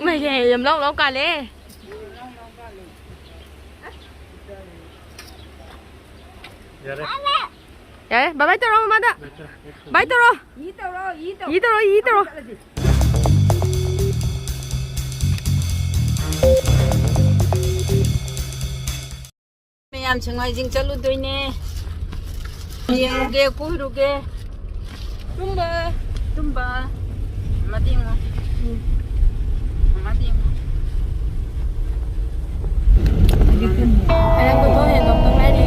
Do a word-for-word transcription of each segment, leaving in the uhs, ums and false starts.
ꯃꯩꯁꯦ ꯌꯥꯝ ꯂꯧ ꯂꯧ ꯀꯥꯜꯂꯦ꯫ ꯌꯥꯔꯦ꯫ ꯌꯥꯔꯦ, ꯕꯥꯏ ꯕꯥꯏ ꯇꯧꯔꯣ ꯃꯃꯥꯗ꯫ ꯕꯥꯏ ꯇꯧꯔꯣ꯫ ꯏ ꯇꯧꯔꯣ, ꯏ ꯇꯧꯔꯣ꯫ ꯏ ꯇꯧꯔꯣ, ꯏ ꯇꯧꯔꯣ꯫ ꯆꯠꯂꯁꯤ꯫ ꯃꯌꯥꯝ ꯁꯦꯡꯃꯥꯏꯖꯤꯡ ꯆꯠꯂꯨꯗꯣꯏꯅꯦ꯫ ꯌꯦꯡꯉꯨꯒꯦ, ꯀꯣꯏꯔꯨꯒꯦ꯫ ꯇꯨꯝꯕ꯫ ꯇꯨꯝꯕ꯫ ꯃꯇꯦꯡ ꯑꯃ꯫ ꯎꯝ꯫ ꯃꯇꯦꯡ ꯑꯃ꯫ ꯑꯩꯗꯤ ꯇꯨꯝꯃꯤ꯫ ꯑꯩ ꯀꯣꯏꯊꯣꯛ ꯍꯦꯟꯗꯣꯛꯇ ꯉꯥꯏꯔꯤ꯫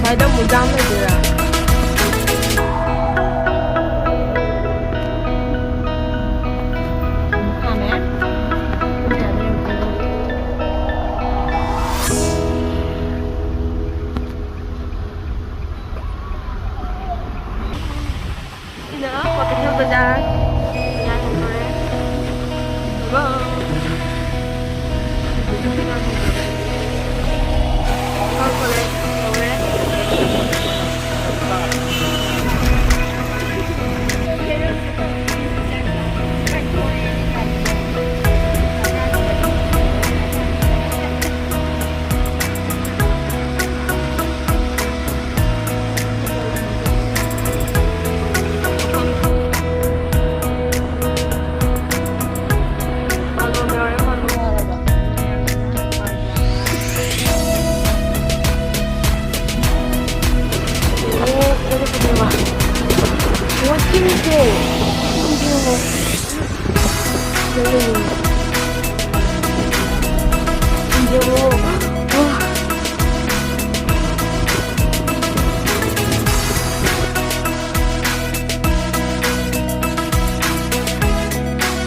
ꯉꯁꯥꯏꯗꯣ ꯑꯃꯨꯛ ꯖꯥꯝ ꯂꯩꯗꯣꯏꯔꯥ? ꯁꯤꯅ ꯀ꯭ꯋꯥꯀꯩꯊꯦꯜ ꯕꯖꯥꯔ꯫ ꯉꯥꯏ ꯍꯧꯗꯣꯔꯦ꯫ ꯍꯜꯂꯣ꯫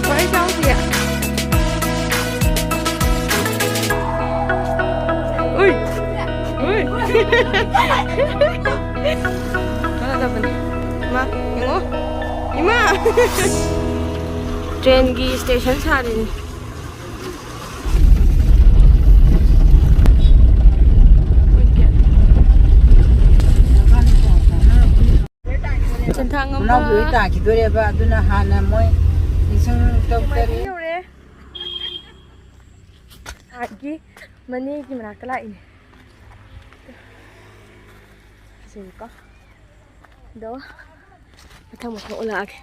ꯍꯣꯔꯦꯟ ꯆꯥꯎꯁꯤꯔ? ꯎꯏ! ꯎꯏ! ꯀꯥꯟꯅꯗꯕꯅꯤ꯫ ꯏꯃꯥ, ꯌꯦꯡꯉꯣ꯫ ꯏꯃꯥ! ꯇ꯭ꯔꯦꯟꯒꯤ ꯁ꯭ꯇꯦꯁꯟ ꯁꯥꯔꯤꯅꯤ꯫ ꯆꯦꯟꯊꯥꯡ ꯑꯃ꯫ ꯃꯅꯥꯎꯕꯤ ꯍꯣꯏ ꯇꯥꯈꯤꯗꯣꯔꯦꯕ, ꯑꯗꯨꯅ ꯍꯥꯟꯅ ꯃꯣꯏ ꯂꯤꯁꯤꯡ ꯇꯔꯨꯛ ꯇꯔꯦꯠ꯫ ꯌꯧꯔꯦ꯫ ꯑꯥꯔꯠꯀꯤ ꯃꯅꯦꯒꯤ ꯃꯅꯥꯛꯇ ꯂꯥꯛꯏꯅꯦ꯫ ꯁꯤꯀꯣ꯫ ꯑꯗꯣ ꯃꯊꯪ ꯃꯊꯪ ꯑꯣꯜꯂꯛꯑꯒꯦ꯫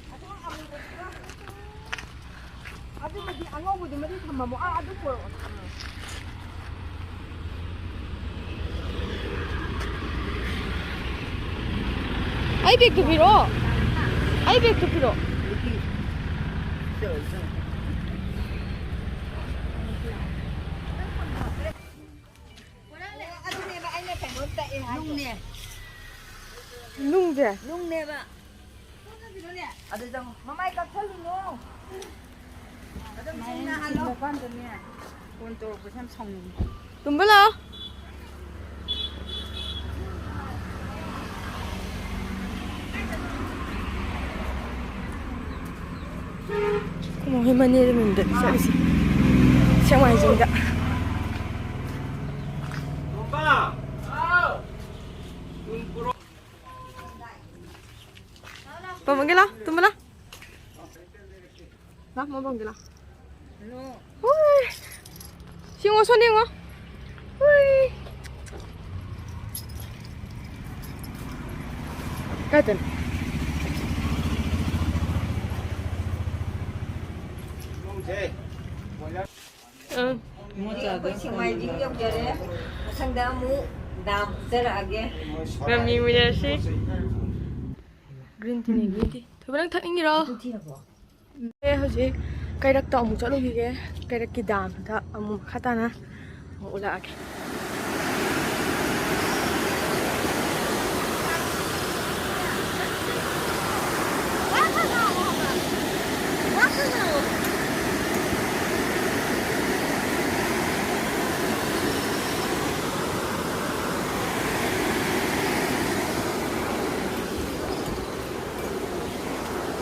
ꯑꯗꯨꯃꯗꯤ ꯑꯉꯧꯕꯗꯨꯃꯗꯤ ꯊꯝꯃꯝꯃꯣ꯫ ꯑꯥ, ꯑꯗꯨ ꯄꯣꯔꯛꯑꯣ꯫ ꯑꯩ ꯕꯦꯒꯇꯨ ꯄꯤꯔꯛꯑꯣ꯫ ꯑꯩ ꯕꯦꯒꯇꯨ ꯄꯤꯔꯛꯑꯣ꯫ ꯑꯗꯨꯅꯦꯕ ꯑꯩꯅ ꯀꯩꯅꯣ ꯇꯛꯑꯦ ꯍꯥꯏꯗꯣ꯫ ꯅꯨꯡꯅꯦ꯫ ꯅꯨꯡꯁꯦ? ꯅꯨꯡꯅꯦꯕ꯫ ꯑꯗꯨ ꯆꯪꯉꯣ꯫ ꯃꯃꯥꯏ ꯀꯛꯊꯠꯂꯨꯅꯨ꯫ ꯑꯗꯨꯝ ꯆꯨꯝꯅ ꯍꯜꯂꯣ꯫ ꯐꯣꯟ ꯇꯧꯔꯛꯄꯁꯦ ꯌꯥꯝ ꯁꯥꯎꯅꯤꯡꯉꯤ꯫ ꯇꯨꯝꯕ ꯂꯥꯛꯑꯣ꯫ ꯈꯨꯃꯣ ꯍꯣꯏ ꯃꯅꯦ ꯃꯌꯨꯝꯗ ꯆꯠꯂꯤꯁꯦ꯫ ꯁꯦꯛꯃꯥꯏꯖꯤꯡꯗ꯫ ꯄꯥꯕꯨꯡꯒꯤ ꯂꯥꯎ, ꯇꯨꯝꯕ ꯂꯥꯎ꯫ ꯂꯥꯎ, ꯃꯥ ꯄꯥꯕꯨꯡꯒꯤ ꯂꯥꯎ꯫ ꯍꯨꯏ꯫ ꯁꯤ ꯌꯦꯡꯉꯣ, ꯁꯣꯝꯗ ꯌꯦꯡꯉꯣ꯫ ꯍꯨꯏ꯫ ꯀꯥꯏꯗꯅꯣ? ꯑꯪ꯫ ꯑꯩꯈꯣꯏ ꯁꯦꯛꯃꯥꯏꯖꯤꯡ ꯌꯧꯖꯔꯦ꯫ ꯃꯊꯪꯗ ꯑꯃꯨꯛ ꯗꯥꯝ ꯎꯠꯆꯔꯛꯑꯒꯦ꯫ ꯃꯃꯤ ꯎꯅꯔꯁꯤ꯫ Green tea ꯅꯦ, green tea꯫ ꯊꯣꯏꯕ, ꯅꯪ ꯊꯛꯅꯤꯡꯉꯤꯔꯣ? ꯑꯗꯨ ꯊꯤꯔꯕꯣ? ꯑꯦ, ꯍꯧꯖꯤꯛ ꯀꯩꯔꯛꯇ ꯑꯃꯨꯛ ꯆꯠꯂꯨꯈꯤꯒꯦ꯫ ꯀꯩꯔꯛꯀꯤ ꯗꯥꯝꯗ ꯑꯃꯨꯛ ꯃꯈꯥ ꯇꯥꯅ ꯑꯃꯨꯛ ꯎꯠꯂꯛꯑꯒꯦ꯫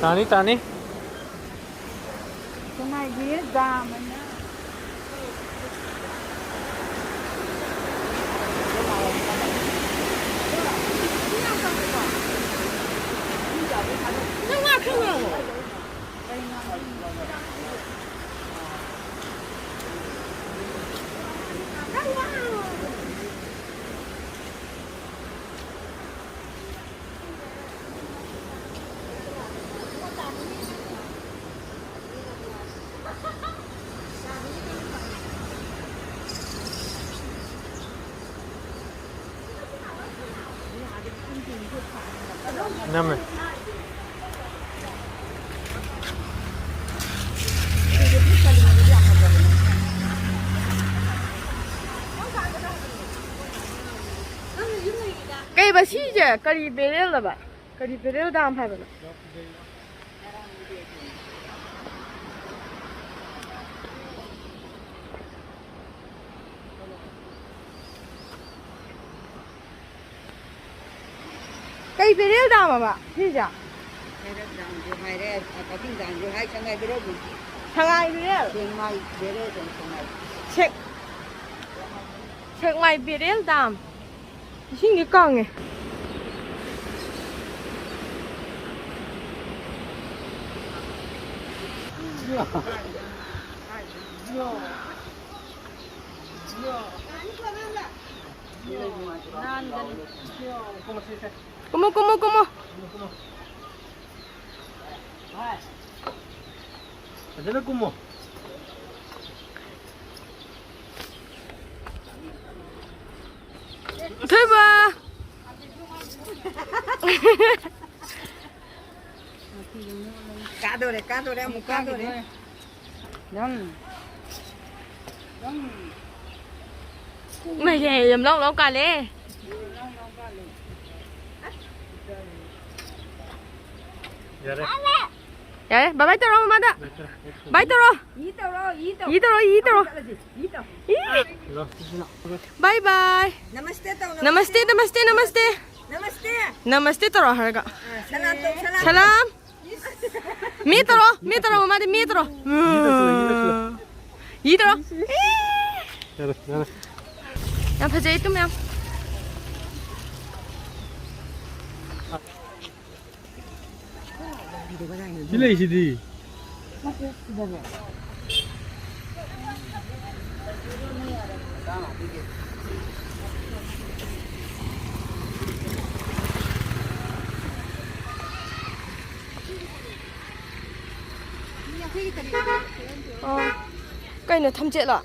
ꯇꯥꯅꯤ, ꯇꯥꯅꯤ꯫ ꯁꯉꯥꯏꯒꯤ ꯗꯥꯝ ꯑꯅ꯫ ꯅꯪ ꯋꯥ ꯈꯔ ꯉꯥꯡꯉꯣ꯫ ꯅꯝꯃꯦ꯫ ꯀꯩꯕ ꯁꯤꯁꯦ? ꯀꯔꯤ barrel ꯂꯕ? ꯀꯔꯤ barrel dam ꯍꯥꯏꯕꯅꯣ? ꯀꯩ barrel dam ꯑꯕ ꯁꯤꯁꯦ? ꯀꯩꯔꯛ ꯗꯥꯝꯁꯨ ꯍꯥꯏꯔꯦ, ꯀꯛꯆꯤꯡ ꯗꯥꯝꯁꯨ ꯍꯥꯏ, ꯁꯉꯥꯏ barrel ꯗꯨ꯫ ꯁꯉꯥꯏ barrel? ꯁꯦꯛꯃꯥꯏ barrel ꯗꯣ, ꯁꯦꯛꯃꯥꯏ꯫ ꯁꯦꯛ-, ꯁꯦꯛꯃꯥꯏ barrel dam꯫ ꯏꯁꯤꯡꯗꯤ ꯀꯪꯉꯦ꯫ ꯀꯨꯝꯃꯣ, ꯀꯨꯝꯃꯣ, ꯀꯨꯝꯃꯣ꯫ ꯐꯖꯅ ꯀꯨꯝꯃꯣ꯫ ꯊꯣꯏꯕ! ꯀꯥꯗꯣꯔꯦ, ꯀꯥꯗꯣꯔꯦ, ꯑꯃꯨꯛ ꯀꯥꯗꯣꯔꯦ꯫ ꯅꯪ꯫ ꯅꯪ꯫ ꯏꯃꯥꯏ, ꯌꯥꯝ ꯂꯥꯎ ꯂꯥꯎ ꯀꯥꯜꯂꯦ꯫ ꯌꯥꯔꯦ꯫ ꯌꯥꯔꯦ, bye bye ꯇꯧꯔꯣ ꯃꯃꯥꯗ꯫ Bye ꯇꯧꯔꯣ꯫ ꯏ ꯇꯧꯔꯣ, ꯏ ꯇꯧꯔꯣ꯫ ꯏ ꯇꯧꯔꯣ, ꯏ ꯇꯧꯔꯣ꯫ ꯆꯠꯂꯁꯤ, ꯏ ꯇꯧ꯫ ꯏ꯫ ꯂꯥꯛꯑꯣ, ꯁꯤꯁꯤꯅ꯫ Bye bye꯫ ꯅꯃꯁꯇꯦ ꯇꯧ, ꯅꯃꯁꯇꯦ, ꯅꯃꯁꯇꯦ, ꯅꯃꯁꯇꯦ꯫ ꯅꯃꯁꯇꯦ꯫ ꯅꯃꯁꯇꯦ ꯇꯧꯔꯣ ꯍꯥꯏꯔꯒ꯫ ꯑ, ꯁꯂꯥꯝ ꯇꯧ, ꯁꯂꯥꯝ꯫ ꯁꯂꯥꯝ꯫ ꯃꯤ ꯇꯧꯔꯣ, ꯃꯤ ꯇꯧꯔꯣ, ꯃꯃꯥꯗꯤ ꯃꯤ ꯇꯧꯔꯣ꯫ ꯌꯤ ꯇꯧꯔꯣ꯫ ꯌꯥꯔꯦ, ꯌꯥꯔꯦ꯫ ꯌꯥꯝ ꯐꯖꯩ ꯇꯨ ꯃꯌꯥꯝ꯫ ꯁꯤ ꯂꯩꯁꯤꯗꯤ꯫ ꯑꯣ꯫ ꯀꯩꯅꯣ, ꯊꯝꯆꯦꯠꯂꯣ?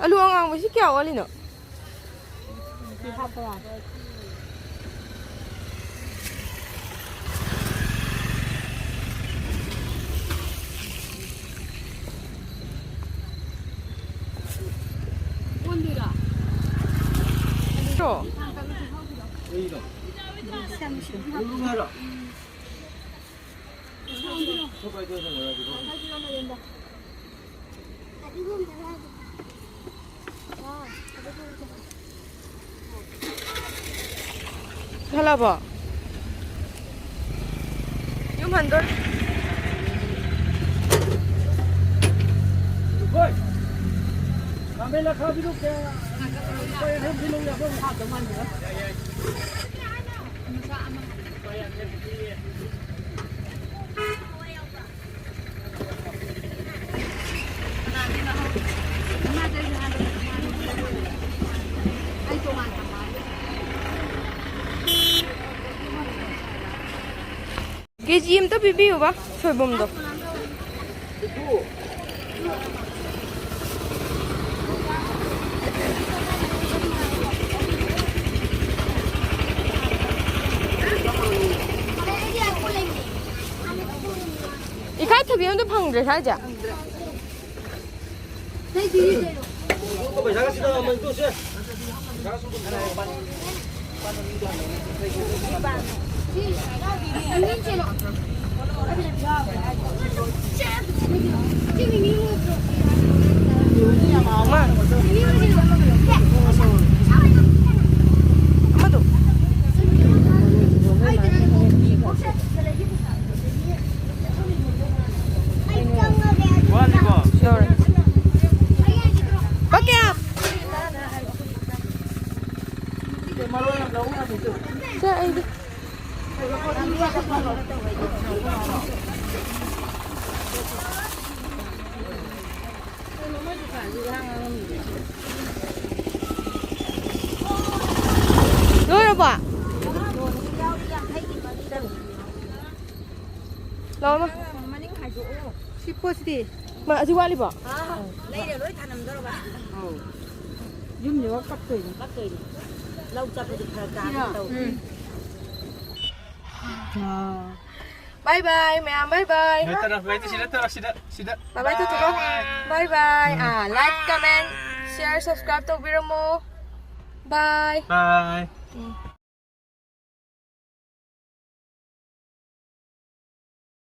ꯑꯂꯨ ꯑꯉꯥꯡꯕꯁꯤ ꯀꯌꯥ ꯑꯣꯜꯂꯤꯅꯣ? ꯇꯣ꯫ ꯍꯜꯂꯕꯣ? ꯌꯨꯝ ꯍꯟꯗꯣꯔꯦ꯫ ꯍꯣꯏ꯫ ꯈꯥꯃꯦꯟ ꯑꯈꯥꯕꯤꯗꯨ ꯀꯌꯥ? ꯂꯨꯄꯥ ꯌꯥꯡꯈꯩ ꯍꯨꯝꯐꯨ ꯂꯧ ꯌꯥꯕ꯭ꯔꯣ? ꯀꯦ ꯖꯤ ꯑꯝꯇ ꯄꯤꯕꯤꯌꯨꯕ, ꯁꯣꯏꯕꯨꯝꯗꯣ꯫ ꯐꯪꯗ꯭ꯔꯦ ꯁ꯭ꯋꯥꯏꯁꯦ꯫ ꯂꯧꯔꯦ꯫ ꯂꯨꯄꯥ ꯀꯌꯥ? ꯁꯦ, ꯑꯩꯗꯤ꯫ ꯂꯣꯏꯔꯕꯣ? ꯂꯥꯛꯑꯣ, ꯃꯥ꯫ ꯃꯅꯤꯡ ꯍꯥꯏꯗꯣꯛꯑꯣ꯫ ꯁꯤ ꯄꯣꯠꯁꯤꯗꯤ꯫ ꯃꯥ, ꯑꯁꯤ ꯋꯥꯠꯂꯤꯕꯣ? ꯑꯥ, ꯂꯩꯔ ꯂꯣꯏ ꯊꯅꯝꯗꯧꯔꯕ? ꯑꯧ꯫ ꯌꯨꯝ ꯌꯧꯔ ꯀꯞꯇꯣꯏꯅꯤ꯫ ꯀꯞꯇꯣꯏꯅꯤ꯫ ꯂꯧ ꯆꯠꯄꯗꯤ ꯐꯔꯛ ꯇꯥꯅꯤ ꯁꯤꯔꯣ? ꯇꯧ꯫ ꯎꯝ꯫ ꯑꯥ꯫ Bye bye, ꯃꯌꯥꯝ, bye bye꯫ ꯁꯤꯗ ꯇꯧꯔꯣ, ꯁꯤꯗ ꯇꯧꯔꯣ, ꯁꯤꯗ, ꯁꯤꯗ꯫ Bye bye ꯇꯧꯊꯣꯛꯈ꯭ꯔꯣ꯫ Bye bye꯫ ꯑꯥ, like, comment, share, subscribe ꯇꯧꯕꯤꯔꯝꯃꯣ꯫ Bye꯫ Bye꯫ ꯎꯝ꯫